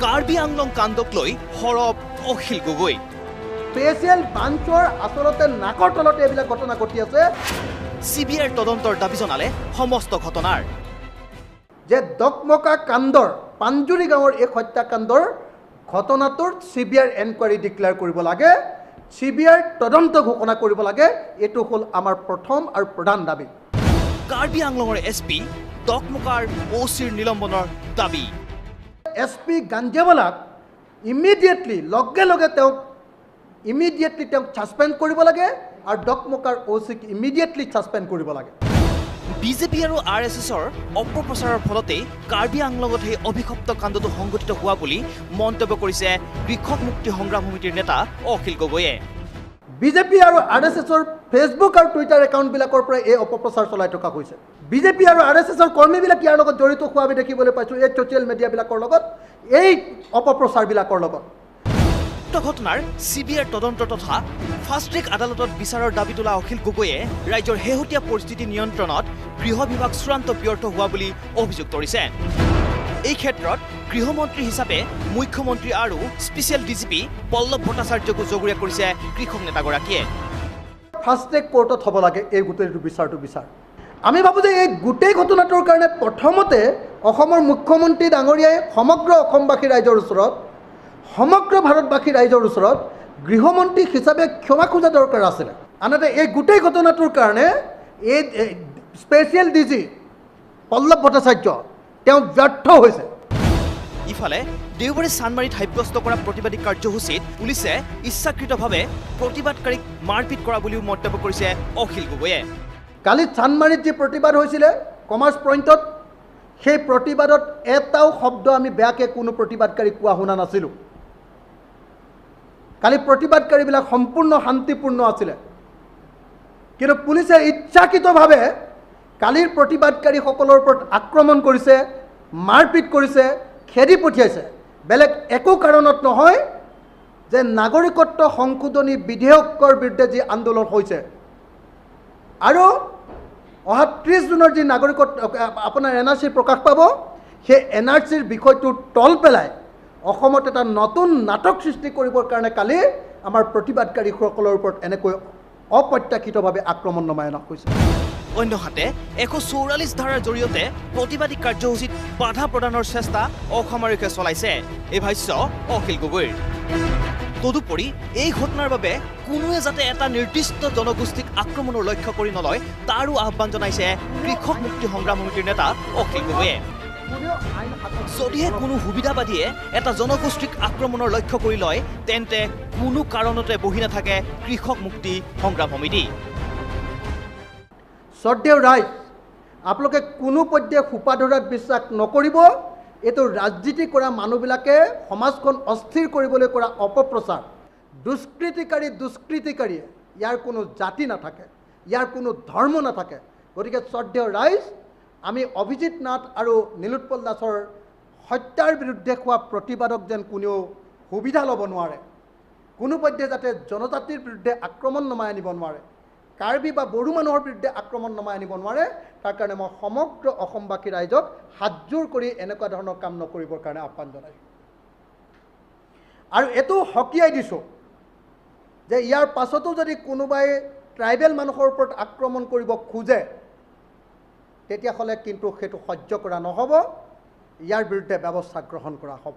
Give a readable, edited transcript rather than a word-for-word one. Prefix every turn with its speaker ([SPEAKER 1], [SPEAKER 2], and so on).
[SPEAKER 1] কাৰ্বি আংলং কাণ্ডক লৈ সৰব অখিল গগৈ।
[SPEAKER 2] স্পেচিয়েল ব্ৰাঞ্চৰ আচলতে নাকৰ তলত এইবিলাক ঘটনা ঘটি আছে।
[SPEAKER 1] চি বি আইৰ তদন্তৰ দাবী জনালে সমস্ত ঘটনাৰ।
[SPEAKER 2] যে দকমকা কাণ্ডৰ, পাঞ্জুৰি গাঁৱৰ এই হত্যাকাণ্ডৰ ঘটনাটোৰ চি বি আইৰ এনকুৱাৰী ডিক্লেয়াৰ কৰিব লাগে, চি বি আইৰ তদন্ত ঘোষণা কৰিব লাগে। এইটো হ'ল আমাৰ প্ৰথম আৰু প্ৰধান দাবী।
[SPEAKER 1] কাৰ্বি আংলঙৰ এছ পি, দকমকাৰ অ' চিৰ নিলম্বনৰ দাবী।
[SPEAKER 2] এছ পি গাঞ্জেৱালাক ইমিডিয়েটলি, লগে লগে তেওঁক ইমিডিয়েটলি তেওঁক ছাছপেণ্ড কৰিব লাগে আৰু দকমকাৰ অ' চিক ইমিডিয়েটলি ছাছপেণ্ড কৰিব লাগে।
[SPEAKER 1] বিজেপি আৰু আৰ এছ এছৰ অপপ্ৰচাৰৰ ফলতেই কাৰ্বি আংলঙত সেই অভিশপ্ত কাণ্ডটো সংঘটিত হোৱা বুলি মন্তব্য কৰিছে কৃষক মুক্তি সংগ্ৰাম সমিতিৰ নেতা অখিল গগৈয়ে।
[SPEAKER 2] বিজেপি আৰু আৰ এছ এছৰ ফেচবুক আৰু টুইটাৰ একাউণ্টবিলাকৰ পৰা এই অপপ্ৰচাৰ চলাই থকা হৈছে। বিজেপি আৰু আৰ এছ এছৰ কৰ্মীবিলাক ইয়াৰ লগত জড়িত হোৱা আমি দেখিবলৈ পাইছোঁ, এই ছ'চিয়েল মিডিয়াবিলাকৰ লগত, এই অপপ্ৰচাৰবিলাকৰ লগত।
[SPEAKER 1] উক্ত ঘটনাৰ চি বি আইৰ তদন্ত তথা ফাষ্ট ট্ৰেক আদালতত বিচাৰৰ দাবী তোলা অখিল গগৈয়ে ৰাজ্যৰ শেহতীয়া পৰিস্থিতি নিয়ন্ত্ৰণত গৃহ বিভাগ চূড়ান্ত ব্যৰ্থ হোৱা বুলি অভিযোগ কৰিছে। এই ক্ষেত্ৰত গৃহমন্ত্ৰী হিচাপে মুখ্যমন্ত্ৰী আৰু special D G P Pallav ভট্টাচাৰ্যকো জগৰীয়া কৰিছে কৃষক নেতাগৰাকীয়ে।
[SPEAKER 2] ফাষ্ট ট্ৰেক কোৰ্টত হ'ব লাগে এই গোটেইটো বিচাৰটো বিচাৰ। আমি ভাবোঁ যে এই গোটেই ঘটনাটোৰ কাৰণে প্ৰথমতে অসমৰ মুখ্যমন্ত্ৰী ডাঙৰীয়াই সমগ্ৰ অসমবাসী ৰাইজৰ ওচৰত, সমগ্ৰ ভাৰতবাসী ৰাইজৰ ওচৰত গৃহমন্ত্ৰী হিচাপে ক্ষমা খোজা দৰকাৰ আছিলে। আনহাতে এই গোটেই ঘটনাটোৰ কাৰণে এই special D G Pallav Bhattacharya তেওঁ ব্যৰ্থ হৈছে।
[SPEAKER 1] ইফালে দেওবাৰে চানমাৰীত সাব্যস্ত কৰা প্ৰতিবাদী কাৰ্যসূচীত পুলিচে ইচ্ছাকৃতভাৱে প্ৰতিবাদকাৰীক মাৰপিট কৰা বুলিও মন্তব্য কৰিছে অখিল গগৈয়ে।
[SPEAKER 2] কালি চানমাৰীত যি প্ৰতিবাদ হৈছিলে কমাৰ্চ পইণ্টত, সেই প্ৰতিবাদত এটাও শব্দ আমি বেয়াকৈ কোনো প্ৰতিবাদকাৰীক কোৱা শুনা নাছিলোঁ। কালি প্ৰতিবাদকাৰীবিলাক সম্পূৰ্ণ শান্তিপূৰ্ণ আছিলে, কিন্তু পুলিচে ইচ্ছাকৃতভাৱে কালিৰ প্ৰতিবাদকাৰীসকলৰ ওপৰত আক্ৰমণ কৰিছে, মাৰপিট কৰিছে, খেদি পঠিয়াইছে। বেলেগ একো কাৰণত নহয় যে নাগৰিকত্ব সংশোধনী বিধেয়কৰ বিৰুদ্ধে যি আন্দোলন হৈছে আৰু অহা 30 জুনৰ যি নাগৰিকত্ব আপোনাৰ এন আৰ চি প্ৰকাশ পাব, সেই এন আৰ চিৰ বিষয়টো তল পেলাই অসমত এটা নতুন নাটক সৃষ্টি কৰিবৰ কাৰণে কালি আমাৰ প্ৰতিবাদকাৰীসকলৰ ওপৰত এনেকৈ অপ্ৰত্যাশিতভাৱে আক্ৰমণ নমাই অনা হৈছে।
[SPEAKER 1] অন্যহাতে 144 ধাৰাৰ জৰিয়তে প্ৰতিবাদী কাৰ্যসূচীত বাধা প্ৰদানৰ চেষ্টা অসম আৰক্ষীয়ে চলাইছে, এই ভাষ্য অখিল গগৈৰ। তদুপৰি এই ঘটনাৰ বাবে কোনোৱে যাতে এটা নিৰ্দিষ্ট জনগোষ্ঠীক আক্ৰমণৰ লক্ষ্য কৰি নলয় তাৰো আহ্বান জনাইছে কৃষক মুক্তি সংগ্ৰাম সমিতিৰ নেতা অখিল গগৈয়ে। যদিহে কোনো সুবিধাবাদীয়ে এটা জনগোষ্ঠীক আক্ৰমণৰ লক্ষ্য কৰি লয়, তেন্তে কোনো কাৰণতে বহি নাথাকে কৃষক মুক্তি সংগ্ৰাম সমিতি।
[SPEAKER 2] শ্ৰদ্ধেয় ৰাইজ, আপোনালোকে কোনো পধ্যে সোপাধৰাত বিশ্বাস নকৰিব। এইটো ৰাজনীতি কৰা মানুহবিলাকে সমাজখন অস্থিৰ কৰিবলৈ কৰা অপপ্ৰচাৰ। দুষ্কৃতিকাৰীয়ে ইয়াৰ কোনো জাতি নাথাকে, ইয়াৰ কোনো ধৰ্ম নাথাকে। গতিকে শ্ৰদ্ধেয় ৰাইজ, আমি অভিজিত নাথ আৰু নীলোৎপল দাসৰ হত্যাৰ বিৰুদ্ধে হোৱা প্ৰতিবাদক যেন কোনেও সুবিধা ল'ব নোৱাৰে, কোনো পধ্যে যাতে জনজাতিৰ বিৰুদ্ধে আক্ৰমণ নমাই আনিব নোৱাৰে, কাৰ্বি বা বড়ো মানুহৰ বিৰুদ্ধে আক্ৰমণ নমাই আনিব নোৱাৰে, তাৰ কাৰণে মই সমগ্ৰ অসমবাসী ৰাইজক হাতযোৰ কৰি এনেকুৱা ধৰণৰ কাম নকৰিবৰ কাৰণে আহ্বান জনাইছোঁ। আৰু এইটো সকীয়াই দিছোঁ যে ইয়াৰ পাছতো যদি কোনোবাই ট্ৰাইবেল মানুহৰ ওপৰত আক্ৰমণ কৰিব খোজে, তেতিয়াহ'লে কিন্তু সেইটো সহ্য কৰা নহ'ব, ইয়াৰ বিৰুদ্ধে ব্যৱস্থা গ্ৰহণ কৰা হ'ব।